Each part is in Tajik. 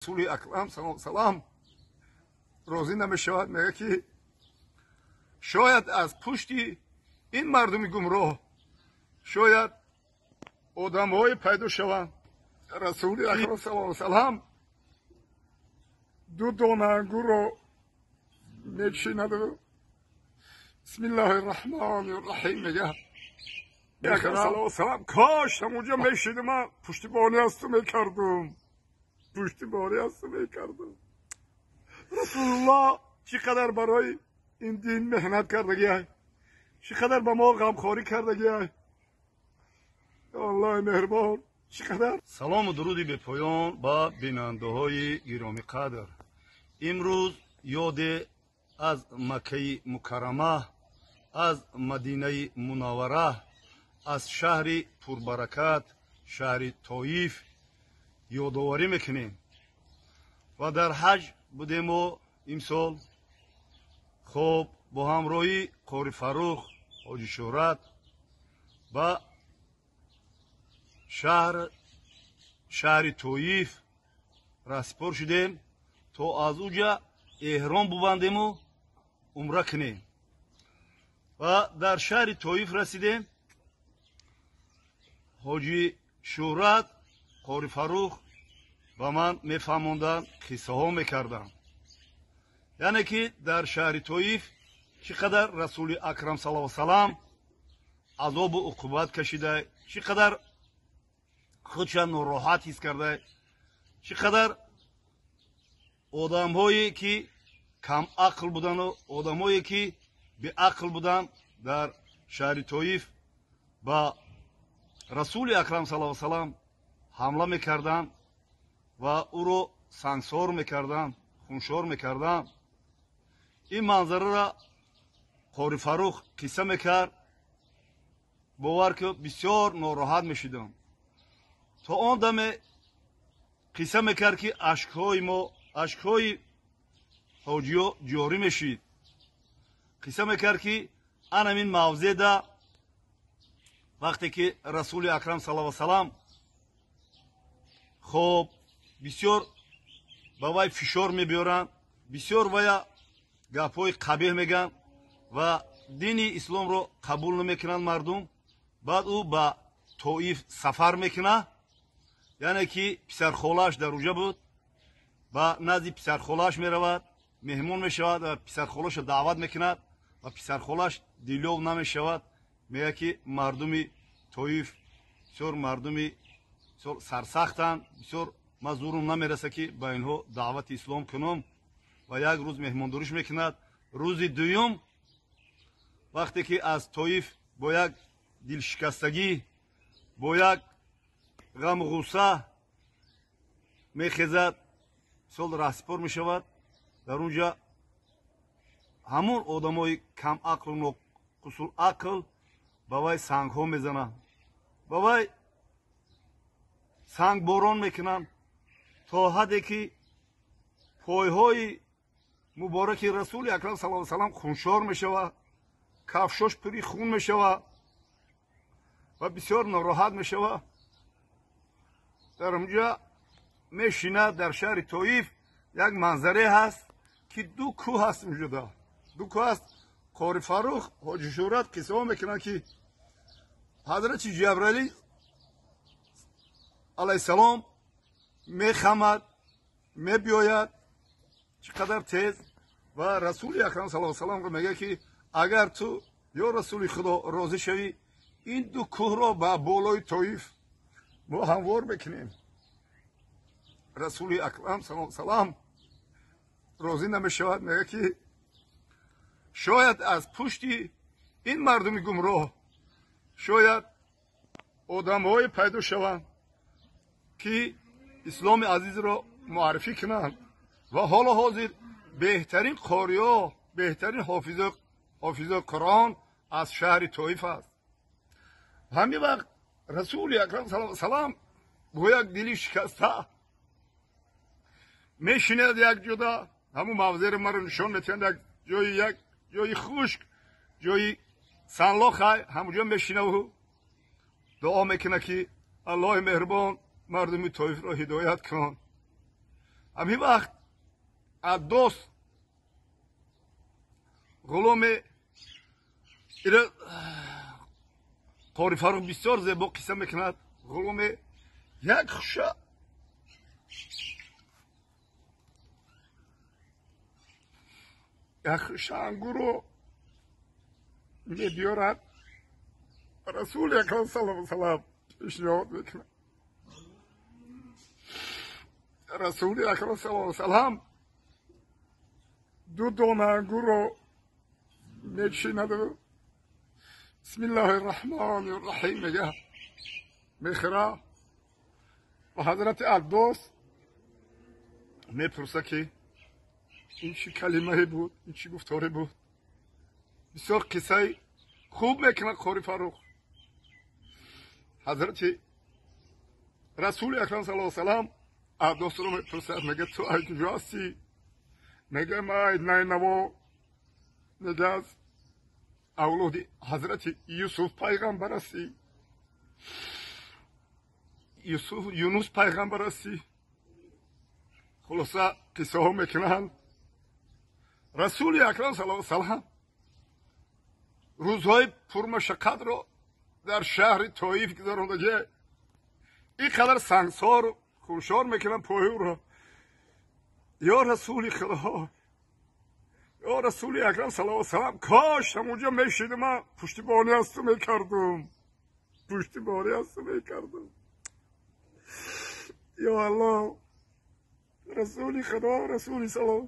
Расули Акрам салом розӣ намешавад, мегӯяд, ки шояд аз пушти ин мардуми гумроҳ шояд одамҳое пайдо шаванд. Расули Акрам салом ду дона ангурро мечинаду бисмиллаҳи раҳмони раҳим мегӯяд. Салом, кош ҳамонҷо мешидам, ман пуштибонӣ аз ту мекардум, пуштибонӣ аз ту мекардум. Расулуллоҳ чӣ қадар барои ин дин меҳнат кардагиай, чӣ қадар ба мо ғамхорӣ кардагиай. Аллоҳи меҳрубон, чӣ қадар. Салому дуруди бепоён ба бинандаҳои гиромиқадр. Имрӯз ёде аз Маккаи Мукаррама, аз Мадинаи Мунаввара, аз шаҳри пурбаракат, шаҳри Тоиф ёдоварӣ мекунем. Ва дар ҳаҷ будему имсол, хоб, бо ҳамроҳии Қори Фаррух, Ҳоҷи Шӯҳрат ба шаҳри Тоиф раҳсипор шудем, то аз уҷа эҳром бубандему умра кунем. Ва дар шаҳри Тоиф расидем. Ҳоҷи Шӯҳрат, Қори Фаррух ба ман мефаҳмонданд, қиссаҳо мекарданд, яъне ки дар шаҳри Тоиф чӣ қадар Расули Акрам саллаллоҳу салам азобу уқубат кашида, чӣ қадар худша нороҳат ҳис карда, чӣ қадар одамҳое ки камақл будану одамҳое ки беақл буданд, дар шаҳри Тоиф ба Расули Акрам саллаллоҳу салам ҳамла мекарданд ва ӯро сангсор мекарданд, хуншор мекарданд. Ин манзараро Қори Фаррух қисса мекард. Бовар ки, бисёр нороҳат мешудам. То он даме қисса мекард, ки ашкҳои мо, ашкҳои ҳоҷиё ҷорӣ мешид. Қисса мекард, ки анамин мавзеъда вақте ки Расули Акрам саллаллоҳу салам, хоб, бисёр ба вай фишор мебиёранд, бисёр вая гапҳои қабеҳ мегӯянд ва дини исломро қабул намекунанд мардум. Баъд ӯ ба Тоиф сафар мекунад, яъне ки писархолааш дар уҷа буд, ба назди писархолааш меравад, меҳмон мешавад ва писархолаашро даъват мекунад ва писархолааш дилёв намешавад. Мегӯяд, ки мардуми Тоиф бисёр мардуми бисёр сарсахтанд, бисёр ман зурум намераса, ки ба инҳо даъвати ислом кунам. Ва як рӯз меҳмондориш мекунад. Рӯзи дуюм, вақте ки аз Тоиф бо як дилшикастагӣ, бо як ғаму ғусса мехезад, сол раҳсипор мешавад, дар он ҷа ҳамон одамои камақлу ноқусулақл ба вай сангҳо мезананд, ба вай сангборон мекунанд, то ҳадде ки пойҳои мубораки Расули Акрам саллаллоҳу салам хуншор мешавад, кафшош пури хун мешавад ва бисёр нороҳат мешавад. Дар онҷа мешинад. Дар шаҳри Тоиф як манзаре ҳаст, ки ду кӯҳ ҳаст, унҷода ду кӯҳ ҳаст. Қори Фаррух, Ҳоҷи Шӯҳрат қиссаҳо мекунанд, ки ҳазрати Ҷабраил алайҳиссалом мехамад, мебиёяд чӣ қадар тез ва Расули Акрам саллаллоҳу саламро мегӯяд, ки агар ту, ё Расули Худо, розӣ шавӣ, ин ду кӯҳро ба болои Тоиф мо ҳамвор мекунем. Расули Акрам салам розӣ намешавад, мегӯяд, ки шояд аз пушти ин мардуми гумроҳ шояд одамҳое пайдо шаванд, ки исломи азизро муаррифӣ кунанд. Ва ҳоло ҳозир беҳтарин қориҳо, беҳтарин ҳофизои Қуръон аз шаҳри Тоиф аст. Ҳамин вақт Расули Акрам салам бо як дили шикаста мешинад як ҷода. Ҳамун мавзеъро маро нишон метиҳанд, як ҷои, як ҷои хушк, ҷои санлохай, ҳамунҷо мешинаву дуо мекунад, ки Аллоҳи меҳрубон, мардуми Тоифро ҳидоят кун. Ҳамин вақт Аддос ғуломе ира Қори Фарух бисёр зебо қисса мекунад. Ғуломе як хуша ангурро мебиёрад, Расули Акрам саллаллоҳу алайҳи васаллам пешниҳод мекунад. Расули Акрам саллаллоҳу алайҳи васаллам ду дона ангурро мечинаду бисмиллоҳи раҳмони раҳим мега, мехӯра. Ва ҳазрати Аддос мепурса, ки ин чӣ калимае буд, ин чӣ гуфторе буд? Бисёр қиссаи хуб мекунад Қори Фарух. Ҳазрати Расули Акрам саллаллоҳу алайҳи васаллам Аддосро мепурсад, мега: ту ай куҷо ҳастӣ? Мега: ма ай Найнаво, мега аз авлоди ҳазрати Юсуф пайғамбар ҳастӣ, Юсуф Юнус пайғамбар ҳастӣ. Хулоса, қиссаҳо мекунанд. Расули Акрам саллаллоҳу алайҳи васаллам рӯзҳои пурмашаққатро дар шаҳри Тоиф гузарондагӣ, ин қадар сангсору хуншор мекунанд пои ӯро. Ё Расули Худо, ё Расули Акрам саллаллоҳу алайҳи васаллам, кош ҳамонҷо мешидам, ман пуштибонӣ аз ту мекардум, пуштибонӣ аз ту мекардум. Ё Аллоҳ, Расули Худо, Расули салом,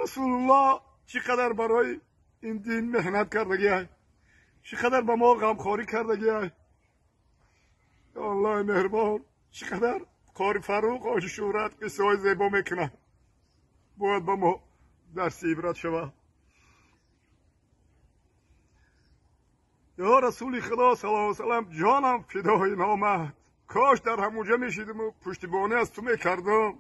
Расулуллоҳ чӣ қадар барои ин дин меҳнат кардагиай, чӣ қадар ба мо ғамхорӣ кардагиай. Ё Аллоҳи меҳрубон, чӣ қадар Қори Фарух ҳоҷи Шӯҳрат қиссаҳои зебо мекунад, бояд ба мо дарси ибрат шавад. Ё Расули Худо саллаллоҳу алайҳи васаллам, ҷонам фидои номат, кош дар ҳамонҷо мешидиму пуштибонӣ аз ту мекардам.